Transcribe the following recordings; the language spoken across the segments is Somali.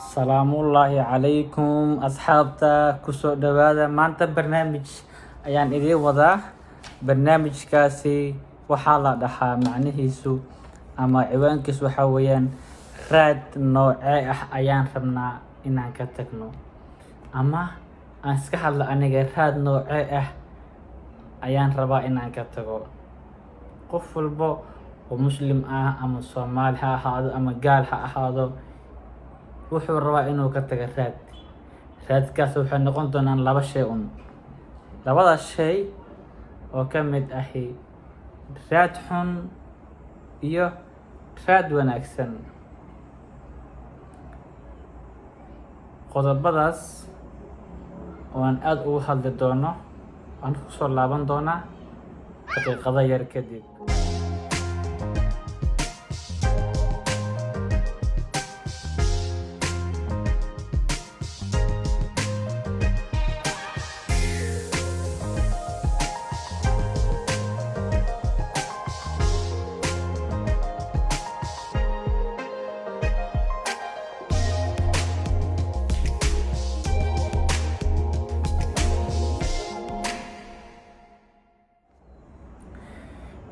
Salaamullaahi calaykum asxaabta, kusoo dhawaada. Maanta barnaamij ayaan idiin wadaa. Barnaamijkaasi waxaa la dhahaa, macnihiisu ama ciwaankiisu waxaa weeyaan: raad noocee ah ayaan rabnaa inaan ka tagno? Ama aan iska hadla aniga, raad noocee ah ayaan rabaa inaan ka tago? Qof walbo oo Muslim ah, ama Soomaali ha ahaado ama gaal ha ahaado, wuxuu rabaa inuu ka tago raad. Raadkaas waxay noqon doonaan laba shay un, labada shay oo ka mid ahi raad xun iyo raad wanaagsan. Qodobadaas oo aan aada ugu hadli doono waan kusoo laaban doonaa daqiiqado yar kadib.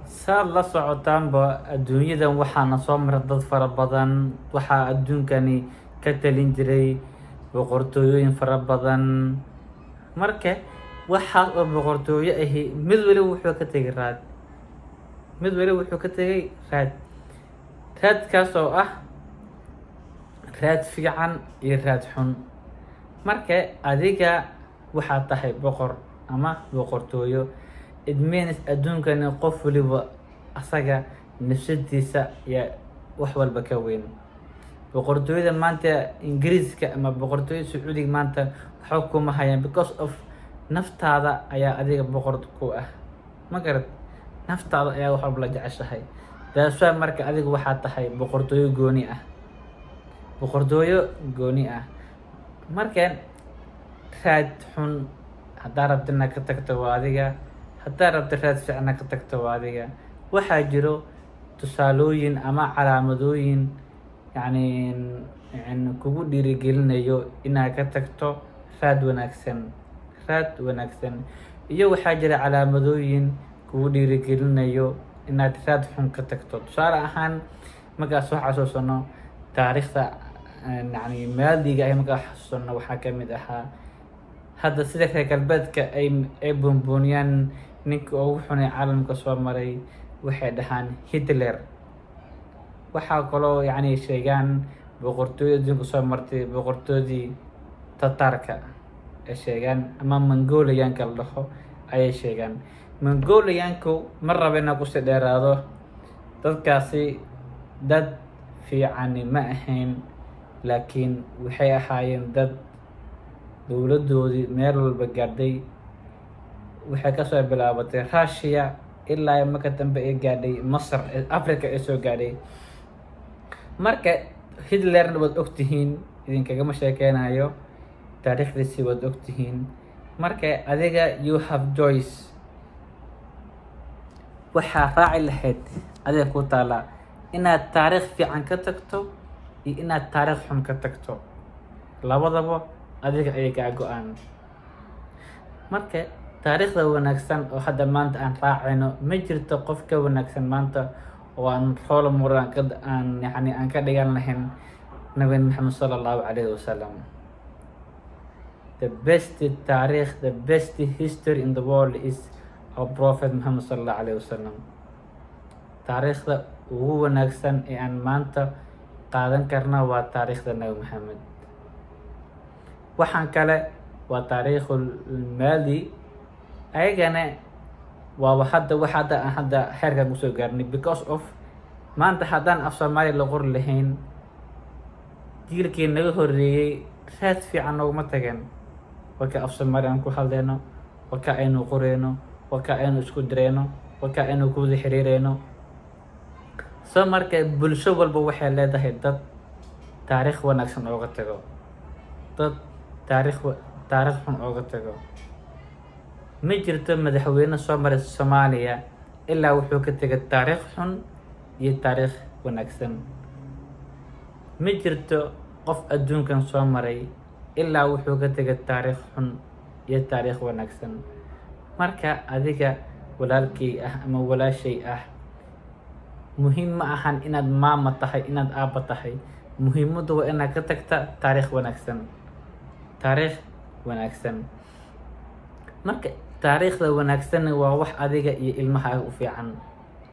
Saad la socotaanba, adduunyadan waxaana soo maray dad fara badan. Waxaa adduunkani ka talin jiray boqortooyooyin fara badan. Marka waxaas oo boqortooyo ahi, mid waliba wuxuu ka tegay raad, mid waliba wuxuu ka tegay raad, raadkaas oo ah raad fiican iyo raad xun. Marka adiga waxaad tahay boqor ama boqortooyo. It means adduunkani qof waliba asaga nafsadiisa yaa wax walba ka weyn. Boqortooyada maanta Ingiriiska ama boqortooyada Sacuudiga maanta waxba kuma hayaan, because of naftaada ayaa adiga boqor ku ah. Ma garad? Naftaada ayaa wax walba la jeceshahay. That's why marka adiga waxaad tahay boqortooyo gooni ah, boqortooyo gooni ah. Marka raad xun haddaa rabto inaad ka tagto waa adiga, haddaa rabto raad fiican inaad ka tagto waa adiga. Waxaa jiro tusaalooyin ama calaamadooyin yacni kugu dhiirigelinayo inaad ka tagto raad wanaagsan, raad wanaagsan, iyo waxaa jira calaamadooyin kugu dhiirigelinayo inaad raad xun ka tagto. Tusaale ahaan, markaan soo xasuusano taariikhda, yacni maadiga ah, markaan xasuusano, waxaa ka mid ahaa hadda sida reer galbeedka ay buunbuuniyaan ninka ugu xunay caalamka soo maray, waxay dhahaan Hitler. Waxaa kaloo yacni sheegaan boqortooyada adduunka soo martay, boqortooyadii Tatarka ay sheegaan ama Mongolianka la dhaho ayay sheegaan. Mongolianku ma rabo inaan kusii dheeraado. Dadkaasi dad fiicani ma ahayn, laakiin waxay ahaayeen dad dowladoodii meel walba gaadhay. Waxay kasoo bilaabatay Russia ilaa marka dambe ay gaadhay Masar, Africa ay soo gaadhay. Marka Hitlerna waad ogtihiin, idinkagama sheekeynayo taariikhdiisii, waad ogtihiin. Marka adiga you have choice. Waxaa raaci lahayd adiga ku taala, inaad taariikh fiican ka tagto iyo inaad taariikh xun ka tagto, labadaba adiga ayay kaa go-aan. Marka taariikhda wanaagsan oo hadda maanta aan raacayno, ma jirto qof ka wanaagsan maanta oo aan role model aan ka aan yacni aan ka dhigan lahayn Nabi Maxamed sala Allahu calayhi wasalam. The best taariikh, the best history in the world is our Prophet Muhammad sala Allahu calayhi wasalam. Taariikhda ugu wanaagsan ee aan maanta qaadan karna waa taariikhda Nabi Maxamed. Waxaan kale waa taariikhul maadi, ayagana waaba hadda waxa hadda aan hadda xeerkan kusoo gaarnay, because of maanta haddaan af Soomaaliya la qori lahayn, jiilkii naga horreeyey raad fiican nooguma tageen. Waa ka af Soomaali aan ku hadleyno, waa ka aynu qoreyno, waa ka aynu isku direyno, waa ka aynu ku wada xiriireyno. So marka bulsho walba waxay leedahay dad taariikh wanaagsan ooga tago, dad taariikh xun ooga tago. Ma jirto madaxweyne soo maray Soomaaliya ilaa wuxuu ka tegay taariikh xun iyo taariikh wanaagsan. Ma jirto. Qof adduunkan soo maray ilaa wuxuu ka tegay taariikh xun iyo taariikh wanaagsan. Marka adiga walaalkay ah ama walaashay ah, muhiim ma ahan inaad maama tahay, inaad aabba tahay. Muhiimaddu waa inaad ka tagta taariikh wanaagsan, taariikh wanaagsan. Marka taariikhda wanaagsanna waa wax adiga iyo ilmahaaga u fiican,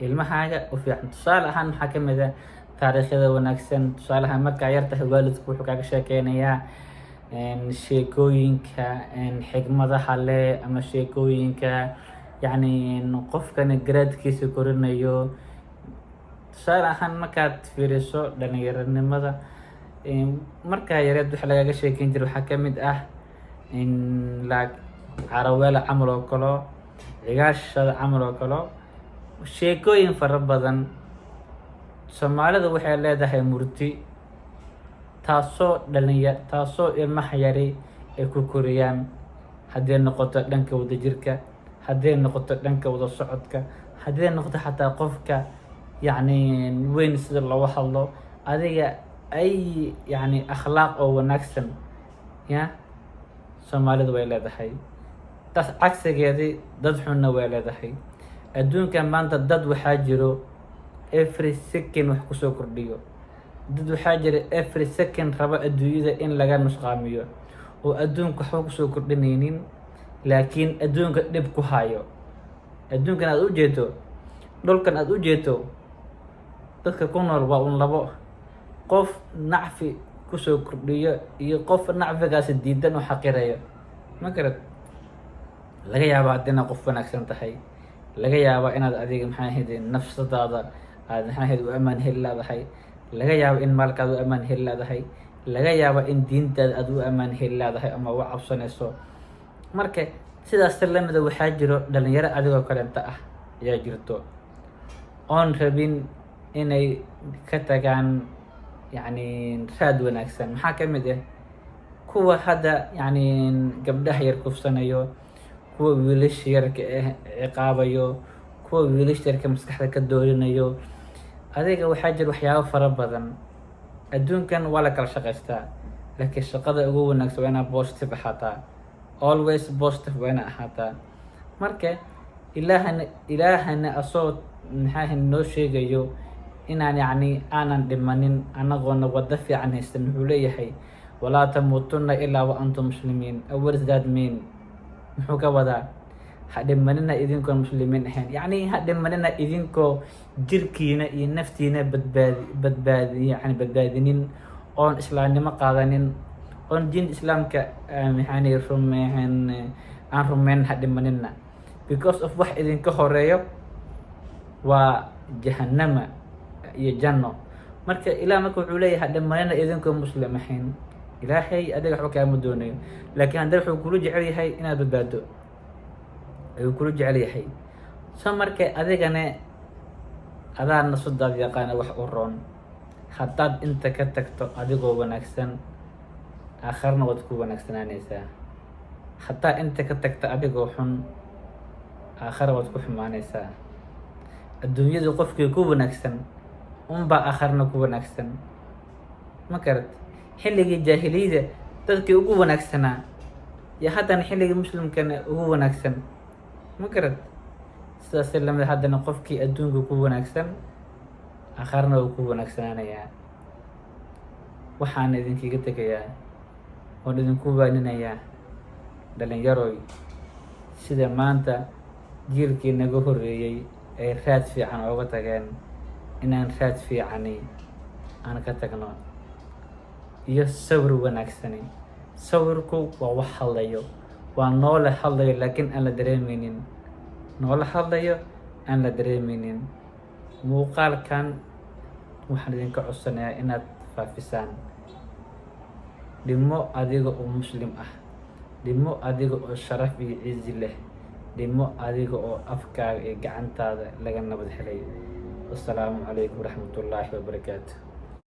ilmahaaga u fiican. Tusaale ahaan, maxaa ka mid ah taariikhyada wanaagsan? Tusaale ahaan, markaa yar tahay, waalidku wuxuu kaaga sheekeynayaa sheekooyinka xigmadaha leh ama sheekooyinka, yacni, qofkana garaadkiisa korinayo. Tusaale ahaan, markaad fiiriso dhalinyaronimada, markaa yareed waxa lagaga sheekeyn jiray waxaa ka mid ah like Caraweela camal oo kalo, Cigaashada camal oo kalo, sheekooyin fara badan. Soomaalida waxay leedahay murti, taasoo dhalinya, taasoo ilmaha yari ay ku koriyaan, hadday noqoto dhanka wadajirka, hadday noqoto dhanka wada socodka, hadday noqoto xataa qofka, yacni, weyn sida looga hadlo, adiga ay, yacni, akhlaaq oo wanaagsan ya Soomaalidu way leedahay. Taas cagsigeedii, dad xunna way leedahay. Adduunka maanta dad waxaa jiro every second wax kusoo kordhiyo. Dad waxaa jira every second raba adduunyada in laga nusqaamiyo, oo adduunka waxba kusoo kordhinaynin, laakiin adduunka dhib ku hayo. Adduunkan aad u jeedo, dhulkan aad u jeedo, dadka ku nool waa un labo: qof nacfi kusoo kordhiyo iyo qof nacfigaasi diidan oo xaqirayo. Ma garad? Laga yaaba haddi inaad qof wanaagsan tahay, laga yaaba inaad adiga, maxaa ahayd, nafsadaada aad, maxaa ahayd, u amaan heli leedahay, laga yaabo in maalkaada u amaan heli leedahay, laga yaabo in diintaada aad u amaan heli leedahay ama u cabsanayso. Marka sidaas lamida waxaa jiro dhalinyaro adigoo kaleenta ah ayaa jirto oon rabin inay ka tagaan, yacni, raad wanaagsan. Maxaa ka mid ah? Kuwa hadda, yacni, gabdhaha yar kufsanayo, kuwa wiilasha yarka ah ciqaabayo, kuwa wiilasha yarka maskaxda ka doorinayo. Adiga waxaa jira waxyaabo fara badan. Adduunkan waa la kala shaqaystaa, laakiin shaqada ugu wanaagsan waa inaad positive ahaataa, always positive waa inaad ahaataa. Marka Ilaahana asoo, maxaa ahayd, noo sheegayo inaan, yacni, aanan dhimanin anagoona waddo fiican haysan, wuxuu leeyahay: "Walaa tamuutunna illaa wa antum muslimiin." What does that mean? Muxuu ka wadaa? Ha dhimanina idinkoon muslimiin ahayn, yacni ha dhimanina idinkoo jirkiina iyo naftiina badbaadi badbaadi yani badbaadinin, oon islaamnimo qaadanin, oon diinta Islaamka maxaani rumeyn aan rumeyn. Ha dhimanina, because of wax idinka horeeyo waa Jahanama iyo janno. Marka Ilaah marka wuxuu leeyahay: ha dhimanina idinkoo muslim ahayn. Ilaahay adiga waxba kaama doonayo, laakiin haddana wuxuu kula jecel yahay inaad badbaado ayuu kula jecel yahay. So marka adigana adaa nafsadaada yaqaana wax u roon. Haddaad inta ka tagto adigoo wanaagsan, aakharna waad ku wanaagsanaanaysaa. Haddaa inta ka tagto adigoo xun, aakhara waad ku xumaanaysaa. Adduunyadu qofkii ku wanaagsan unbaa aakharna ku wanaagsan. Ma garad? Xilligii jaahiliyada dadkii ugu wanaagsanaa iyo haddana xilligii muslimkana ugu wanaagsan. Ma garad? Sidaas lamid, haddana qofkii adduunka ku wanaagsan, aakharna wuu ku wanaagsanaanayaa. Waxaan idinkaga tegayaa oon idinku waaninayaa, dhalinyaroy, sida maanta jiilkii naga horreeyey ay raad fiican ooga tageen, inaan raad fiicani aan ka tagno iyo sawir wanaagsani. Sawirku waa wax hadlayo, waa noole hadlayo laakiin aan la dareemeynin, noole hadlayo aan la dareemeynin. Muuqaalkan waxaan idinka codsanayaa inaad faafisaan. Dhimo adiga oo muslim ah, dhimo adiga oo sharaf iyo cizi leh, dhimo adiga oo afkaaga iyo gacantaada laga nabad helay. Wassalaamu calaykum waraxmatullaahi wabarakaatu.